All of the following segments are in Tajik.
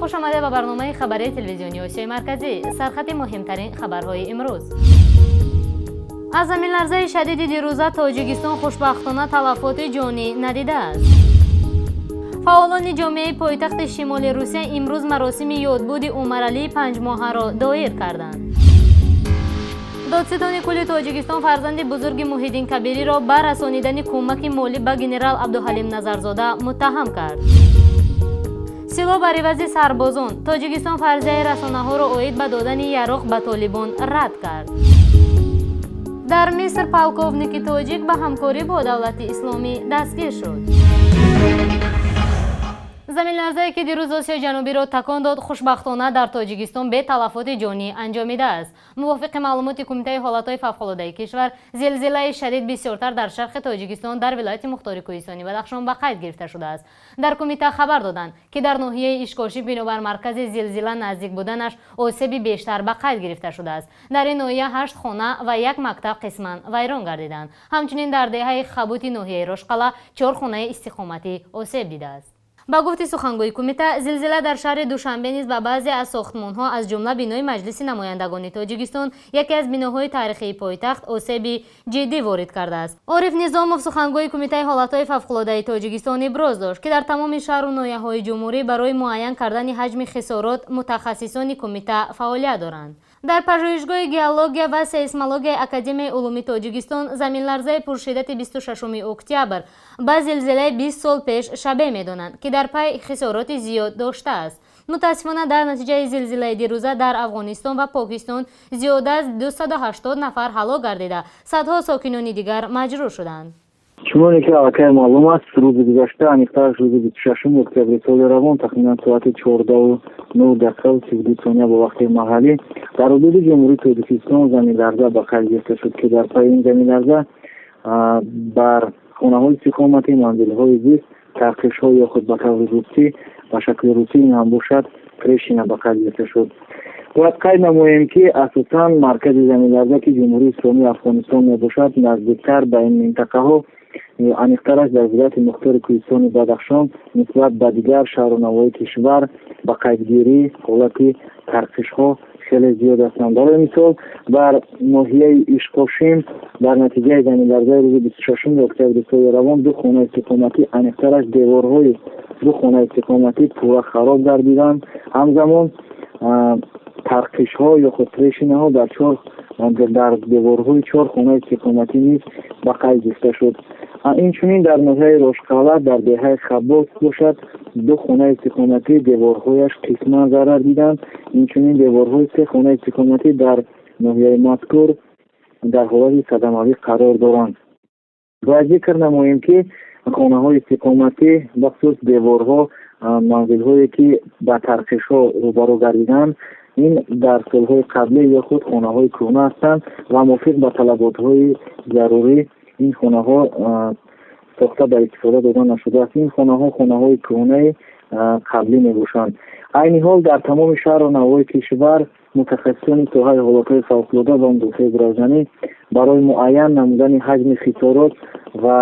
Хуш омадед ба барномаи хабарии телевизиони Осиёи Марказӣ. Сархати муҳимтарин хабарҳои имрӯз. Аз заминларзаи шадиди дирӯза Тоҷикистон хушбахтона талафоти ҷонӣ надидааст. Фаъолони ҷомеаи пойтахти шимоли Русия имрӯз маросими ёдбуди Умаралии панҷмоҳаро доир карданд. Додситони кулли Тоҷикистон фарзанди бузурги Муҳиддин Кабириро ба расонидани кӯмаки молӣ ба генерал Абдуҳалим Назарзода муттаҳам кард. Силоҳ бар ивази сарбозон. Тоҷикистон фарзияи расонаҳоро оид ба додани яроқ ба толибон рад кард. Дар Миср полковники тоҷик ба ҳамкорӣ бо Давлати Исломӣ дастгир шуд. Заминларзае, ки дирӯз Осиёи Ҷанубиро такон дод, хушбахтона дар Тоҷикистон бе талафоти ҷонӣ анҷомидааст. Мувофиқи маълумоти Кумитаи ҳолатҳои фавқулодаи кишвар, зилзилаи шадид бисёртар дар шарқи Тоҷикистон, дар вилояти мухтори кӯҳистони Бадахшон ба қайд гирифта шудааст. Дар кумита хабар доданд, ки дар ноҳияи Ишкошим бинобар маркази зилзила наздик буданаш осеби бештар ба қайд гирифта шудааст. Дар ин ноҳия ҳашт хона ва як мактаб қисман вайрон гардиданд. Ҳамчунин дар деҳаи Хабути ноҳияи Рошқала чор хонаи истиқоматӣ осеб дидааст. Ба гуфти сухангӯи кумита, зилзила дар шаҳри Душанбе низ ба баъзе аз сохтмонҳо, аз ҷумла бинои Маҷлиси намояндагони Тоҷикистон, яке аз биноҳои таърихии пойтахт, осеби ҷиддӣ ворид кардааст. Ориф Низомов, сухангӯи Кумитаи ҳолатҳои фавқулодаи Тоҷикистон, иброз дошт, ки дар тамоми шаҳру ноҳияҳои ҷумҳурӣ барои муайян кардани ҳаҷми хисорот мутахассисони кумита фаъолият доранд. Дар Пажӯҳишгоҳи геология ва сейсмологияи Академияи улуми Тоҷикистон заминларзаи пуршиддати 26 октябр ба зилзилаи 20 сол пеш шабеҳ медонанд, ки дар пай хисороти зиёд доштааст. Мутаассифона, дар натиҷаи зилзилаи дирӯза дар Афғонистон ва Покистон зиёда аз 280 нафар ҳалок гардида, садҳо сокинони дигар маҷрӯҳ шуданд. Чуноне ки аллакай маълум аст, рӯзи гузашта, аниқтараш рӯзи 26-уми октябри соли равон, тахминан соати 14:09:32 бо вақти маҳаллӣ дар ҳудуди Ҷумҳурии Тоҷикистон заминларза ба қайд гирифта шуд, ки дар пайи ин заминларза бар хонаҳои истиқоматӣ, манзилҳои зист тарқишҳо ё худ ба таври русӣ, ба шакли русӣ ин ҳам бошад, трещина ба қайд гирифта шуд. Бояд қайд намоем, ки асосан маркази заминларза, ки Ҷумҳурии Исломии Афғонистон мебошад, наздиктар ба ин минтақаҳо, аниқтараш дар вилояти мухтори кӯҳистони Бадахшон, нисбат ба дигар шаҳру навоҳии кишвар ба қайдгирӣ ҳолати тарқишҳо хеле зиёд ҳастанд. Барои мисол, бар ноҳияи Ишкошим дар натиҷаи заминларзаи рӯзи 26-уми октябри соли равон ду хонаи истиқоматӣ, аниқтараш деворҳои ду хонаи истиқоматӣ пурра хароб гардиданд. Ҳамзамон тарқишҳо ё худ трещина ҳо дар деворҳои чор хонаи истиқоматӣ низ ба қайд гирифта шуд. Инчунин дар ноҳияи Рошқала, дар деҳаи Хабос бошад, ду хонаи истиқоматӣ деворҳояш қисман зарар диданд. Инчунин деворҳои се хонаи истиқоматӣ дар ноҳияи мазкур дар ҳолати садамавӣ қарор доранд. Бояд зикр намоем, ки хонаҳои истиқоматӣ, бахусус деворҳо, манзилҳое ки ба тарқишҳо рӯбарӯ гардиданд, ин дар солҳои қаблӣ ё худ хонаҳои кӯҳна ҳастанд ва мувофиқ ба талаботҳои зарурӣ ин хонаҳо сохта ба истифода дода нашудааст. Ин хонаҳо хонаҳои кӯҳнаи қаблӣ мебошанд. Айни ҳол дар тамоми шаҳру навоҳии кишвар мутахассисони соҳаи ҳолатҳои фавқулода ва мудофиаи гражданӣ барои муайян намудани ҳаҷми хисорот ва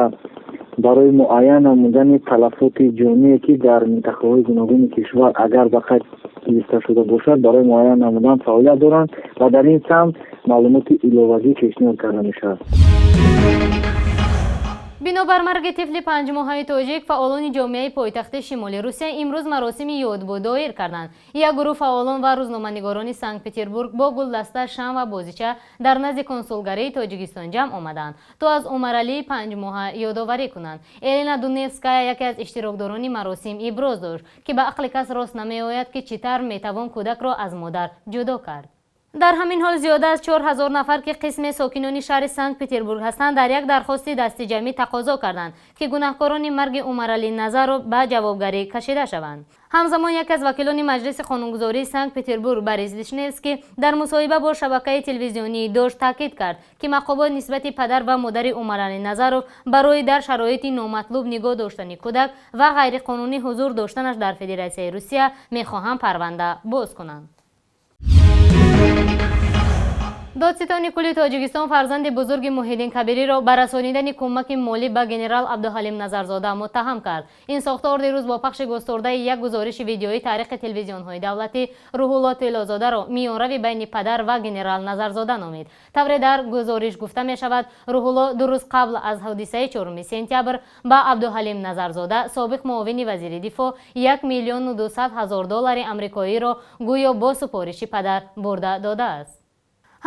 барои муайян намудани талафоти ҷоние, ки дар минтақаҳои гуногуни кишвар агар ба қайд гирифта шуда бошад, барои муайян намудан фаъолият доранд ва дар ин самт маълумоти иловагӣ пешниҳод карда мешавад. Бинобар марги тифли панҷмоҳаи тоҷик, фаъолони ҷомеаи пойтахти шимоли Русия имрӯз маросими ёдбуд доир карданд. Як гурӯҳ фаъолон ва рӯзноманигорони Санкт Петербург бо гулдаста, шамъ ва бозича дар назди консулгарии Тоҷикистон ҷамъ омаданд, то аз Умаралии панҷмоҳа ёдоварӣ кунанд. Элина Дуневская, яке аз иштирокдорони маросим, иброз дошт, ки ба ақли кас рост намеояд, ки чӣ тавр метавон кӯдакро аз модар ҷудо кард. Дар ҳамин ҳол, зиёда аз 4000 нафар, ки қисме сокинони шаҳри Санкт Петербург ҳастанд, дар як дархости дастиҷамъӣ тақозо карданд, ки гунаҳкорони марги Умаралӣ Назаров ба ҷавобгарӣ кашида шаванд. Ҳамзамон яке аз вакилони Маҷлиси қонунгузории Санкт Петербург Борис Вишневский дар мусоҳиба бо шабакаи телевизионии Дождь таъкид кард, ки мақомот нисбати падар ва модари Умаралӣ Назаров барои дар шароити номатлуб нигоҳ доштани кӯдак ва ғайриқонунӣ ҳузур доштанаш дар Федератсияи Русия мехоҳанд парванда боз кунанд. Додситони кулли Тоҷикистон фарзанди бузурги Муҳиддин Кабириро ба расонидани кӯмаки молӣ ба генерал Абдуҳалим Назарзода муттаҳам кард. Ин сохтор дирӯз бо пахши густурдаи як гузориши видеоӣ тариқи телевизионҳои давлатӣ Рӯҳулло Тиллозодаро миёнрави байни падар ва генерал Назарзода номид. Тавре дар гузориш гуфта мешавад, Рӯҳулло 2 рӯз қабл аз ҳодисаи 4 сентябр ба Абдуҳалим Назарзода, собиқ муовини вазири дифоъ, 1 200 000 доллари амрикоиро гӯё бо супориши падар бурда додааст.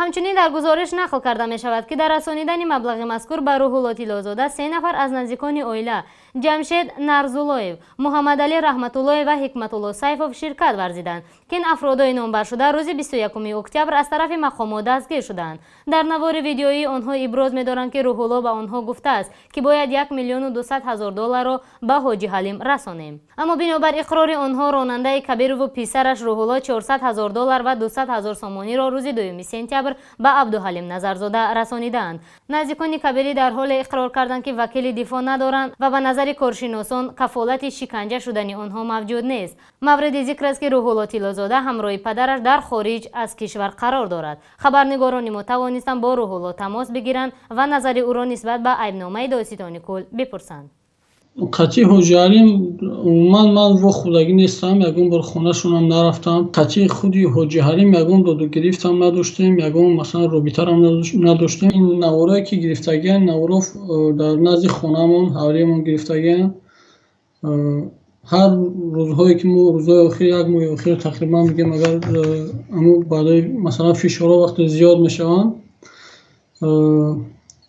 Ҳамчунин дар гузориш нақл карда мешавад, ки дар расонидани маблағи мазкур ба Рӯҳулло Тиллозода 3 нафар аз наздикони оила Ҷамшед Нарзуллоев, Муҳаммадалӣ Раҳматуллоев ва Ҳикматулло Сайфов ширкат варзиданд, ки ин афродои номбаршуда рӯзи 21 октябр аз тарафи мақомот дастгир шуданд. Дар навори видеоии онҳо иброз медоранд, ки Рӯҳулло ба онҳо гуфтааст, ки бояд 1 200 000 долларро ба Ҳоҷи Ҳалим расонем. Аммо бинобар иқрори онҳо ронандаи Кабирову писараш Рӯҳулло 400 000 доллар ва 200 000 сомониро рӯзи 2 сентябр ба Абдуҳалим Назарзода расонидаанд. Наздикони Кабирӣ дар ҳоле иқрор карданд, ки вакили дифоъ надоранд ва ба назари коршиносон кафолати шиканҷа шудани онҳо мавҷуд нест. Мавриди зикр аст, ки Рӯҳулло Тиллозода ҳамроҳи падараш дар хориҷ аз кишвар қарор дорад. Хабарнигорони мо тавонистанд бо Рӯҳулло тамос бигиранд ва назари ӯро нисбат ба айбномаи додситони кул бипурсанд. Қатъи Ҳоҷи Ҳалим умуман ман вохӯрдагӣ нестам, ягон бор хонашонам нарафтам. Қатъи худи Ҳоҷи Ҳалим ягон додугирифтам надоштем, ягон масалан робитарам надоштем. Ин наворое ки гирифтагианд, наворо дар назди хонамон, ҳавлиямон гирифтагианд. Ҳар рӯзҳое ки мо рӯзҳои охир, як моҳи охир тақрибан бигем, агар аму баъдои масалан фишорҳо вақте зиёд мешаванд,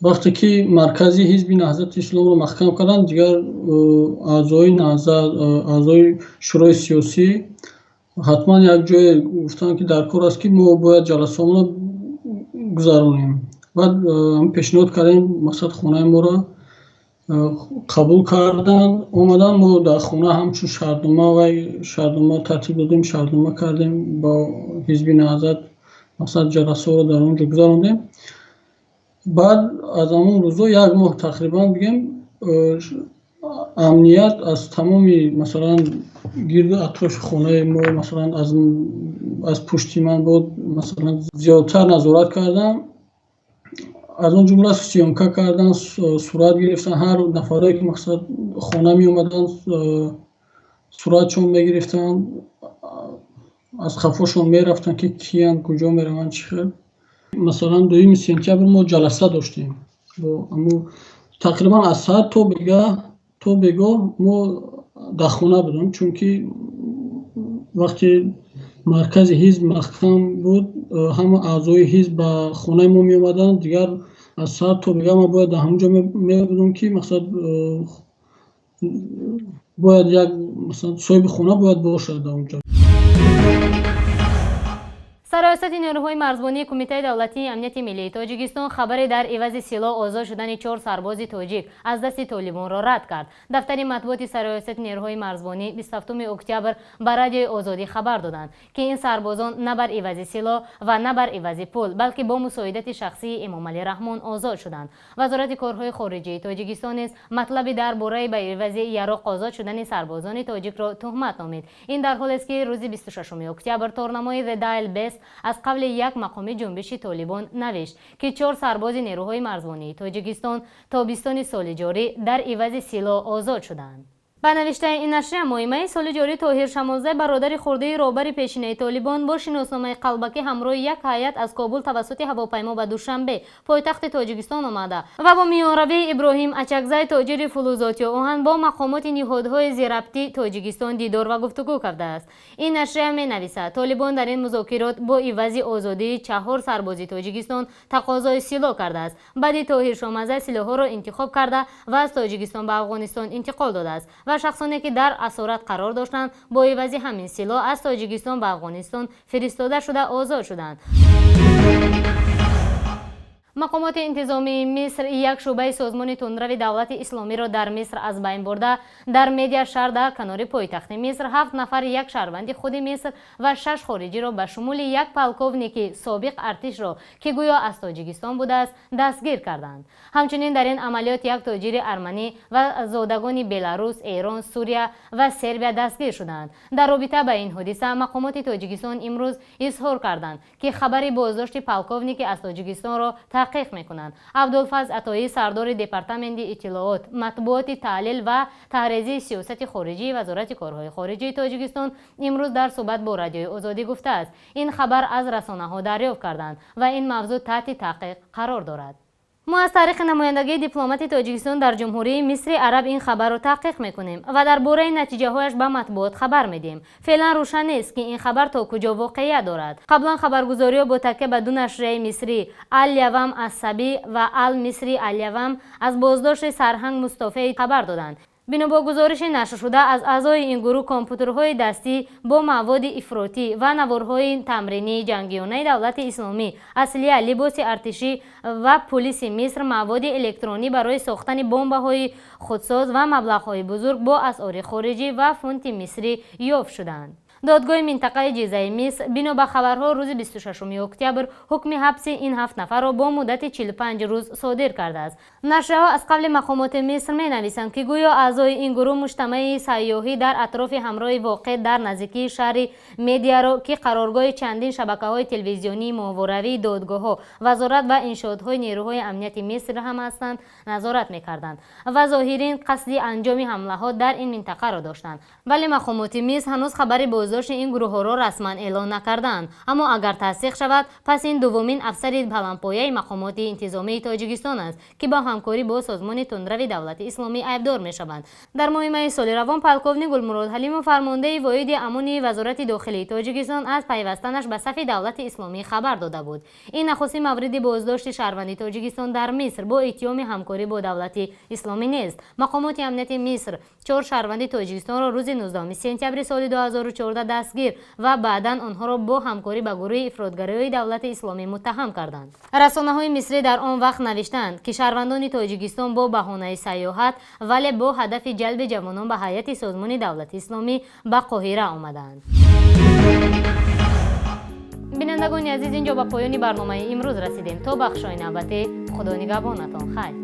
вақте ки маркази ҳизби Наҳзати Исломро маҳкам карданд, дигар аъзои Наҳзат, аъзои Шӯрои сиёсӣ ҳатман як ҷое гуфтанд, ки дар кор аст, ки мо бояд ҷаласаҳоро гузаронем. Баъд пешниҳод кардем, мақсад хонаи моро қабул карданд, омаданд, мо дар хона ҳамчун шартнома ва шартнома тартиб додем, шартнома кардем бо ҳизби Наҳзат, мақсад ҷаласаҳоро дар он ҷо гузарондем. Баъд аз ҳамон рӯзо як моҳ тақрибан бигем, амният аз тамоми масалан гирду атрофи хонаи мо, масалан аз пушти ман буд, масалан зиёдтар назорат кардам. Аз он ҷумла съёмка кардан, сурат гирифтан, ҳар нафарое ки мақсад хона меомаданд, суратшон мегирифтанд, аз хафошон мерафтанд, ки киянд, куҷо мераванд, чӣ хел. Масалан 2 сентябр мо ҷаласа доштем. Тақрибан аз саат то бегоҳ мо дар хона будем, чунки вақте маркази ҳизб маҳкам буд, ҳама аъзои ҳизб ба хонаи мо меомаданд. Дигар аз саат то бегаҳ мо бояд дар ҳамон ҷо мебудем, ки мақсад бояд як масалан соҳиби хона бояд бошад дар он ҷо. Сарраёсати нерӯҳои марзбонии Кумитаи давлатии амнияти миллии Тоҷикистон хабаре дар ивази силоҳ озод шудани 4 сарбози тоҷик аз дасти толибонро рад кард. Дафтари матбуоти Сарраёсати нерӯҳои марзбонӣ 27 октябр ба Радиои Озодӣ хабар доданд, ки ин сарбозон на бар ивази силоҳ ва на бар ивази пул, балки бо мусоидати шахсии Эмомалӣ Раҳмон озод шуданд. Вазорати корҳои хориҷии Тоҷикистон низ матлаби дар бораи ба ивази яроқ озод шудани сарбозони тоҷикро туҳмат номид. Ин дар ҳолест, ки рӯзи 26 октябр торнамои The Daily Beast аз қавли як мақоми ҷунбиши Толибон навишт, ки 4 сарбози нерӯҳои марзбонии Тоҷикистон тобистони соли ҷорӣ дар ивази силоҳ озод шуданд. Ба навиштаи ин нашрия, моҳи майи соли ҷорӣ Тоҳир Шамолзай, бародари хурдии роҳбари пешинаи Толибон, бо шиносномаи қалбакӣ ҳамроҳи як ҳайат аз Кобул тавассути ҳавопаймо ба Душанбе, пойтахти Тоҷикистон, омада ва бо миёнравии Иброҳим Ачакзай, тоҷири фулузотию оҳан, бо мақомоти ниҳодҳои зирабти Тоҷикистон дидор ва гуфтугӯ кардааст. Ин нашрия менависад, Толибон дар ин музокирот бо ивази озодии 4 сарбози Тоҷикистон тақозои силоҳ кардааст. Баъди Тоҳир Шомазай силоҳҳоро интихоб карда ва аз Тоҷикистон ба Афғонистон интиқол додааст ва шахсоне ки дар асорат қарор доштанд, бо ивази ҳамин силоҳ аз Тоҷикистон ба Афғонистон фиристода шуда озод шуданд. Мақомоти интизомии Миср як шӯъбаи созмони тундрави Давлати Исломиро дар Миср аз байн бурда. Дар Медия, шаҳр дар канори пойтахти Миср, ҳафт нафар, як шаҳрванди худи Миср ва шаш хориҷиро, ба шумули як полковники собиқ артишро, ки гӯё аз Тоҷикистон будааст, дастгир карданд. Ҳамчунин дар ин амалиёт як тоҷири арманӣ ва зодагони Беларус, Эрон, Сурия ва Сербия дастгир шуданд. Дар робита ба ин ҳодиса мақомоти Тоҷикистон имрӯз изҳор карданд, ки хабари боздошти полковники аз Тоҷикистонро таҳқиқ мекунанд. Абдулфазл Атоӣ, сардори Департаменти иттилоот, матбуоти, таҳлил ва таҳрезии сиёсати хориҷии Вазорати корҳои хориҷии Тоҷикистон, имрӯз дар суҳбат бо Радиои Озодӣ гуфтааст, ин хабар аз расонаҳо дарёфт карданд ва ин мавзӯъ таҳти таҳқиқ қарор дорад. Мо аз тариқи намояндагии дипломати Тоҷикистон дар Ҷумҳурии Мисри Араб ин хабарро таҳқиқ мекунем ва дар бораи натиҷаҳояш ба матбуот хабар медиҳем. Феълан рӯшан нест, ки ин хабар то куҷо воқеият дорад. Қаблан хабаргузориҳо бо такя ба ду нашрияи мисрӣ, Ал Явм ас-Саби ва Ал Мисри Ал Явм, аз боздошти сарҳанг Мустофаи хабар доданд. Бино бо гузориши нашршуда, аз аъзои ин гурӯҳ компютерҳои дастӣ бо маводи ифротӣ ва наворҳои тамринии ҷангиёнаи Давлати Исломӣ, аслия, либоси артишӣ ва пулиси Миср, маводи электронӣ барои сохтани бомбаҳои худсоз ва маблағҳои бузург бо асъори хориҷӣ ва фунти мисрӣ ёфт шуданд. Додгоҳи минтақаи Ҷизаи Миср, бино ба хабарҳо, рӯзи 26 октябр ҳукми ҳабси ин ҳафт нафарро бо муддати 45 рӯз содир кардааст. Нашрияҳо аз қавли мақомоти Миср менависанд, ки гӯё аъзои ин гурӯҳ муҷтамаи сайёҳӣ дар атрофи ҳамроҳи воқеъ дар наздикии шаҳри Медиаро, ки қароргоҳи чандин шабакаҳои телевизионии моҳворавии, додгоҳҳо, вазорат ва иншоотҳои нерӯҳои амнияти Миср ҳам ҳастанд, назорат мекарданд ва зоҳирин қасди анҷоми ҳамлаҳо дар ин минтақаро доштанд. Вале мақомоти Миср ҳанӯз хабари боздошти ин гурӯҳҳоро расман эълон накардаанд. Аммо агар тасдиқ шавад, пас ин дуввумин афсари баландпояи мақомоти интизомии Тоҷикистон аст, ки бо ҳамкорӣ бо созмони тундрави Давлати Исломӣ айбдор мешаванд. Дар моҳи майи соли равон полковник Гулмурод Ҳалимов, фармондеҳи воҳиди Амони Вазорати дохилии Тоҷикистон, аз пайвастанаш ба сафи Давлати Исломӣ хабар дода буд. Ин нахустин мавриди боздошти шаҳрванди Тоҷикистон дар Миср бо иттиҳоми ҳамкорӣ бо Давлати Исломӣ нест. Мақомоти амнияти Миср чор шаҳрванди Тоҷикистонро рӯзи 19 сентябри соли 2014 дастгир ва баъдан онҳоро бо ҳамкорӣ ба гурӯҳи ифротгароии Давлати Исломӣ муттаҳам карданд. Расонаҳои мисрӣ дар он вақт навиштанд, ки шаҳрвандони Тоҷикистон бо баҳонаи сайёҳат, вале бо ҳадафи ҷалби ҷавонон ба ҳайати созмони Давлати Исломӣ ба Қоҳира омаданд. Бинандагони азиз, ин ҷо ба поёни барномаи имрӯз расидем. То бахшҳои навбатӣ, Худо нигаҳбонатон, хайр.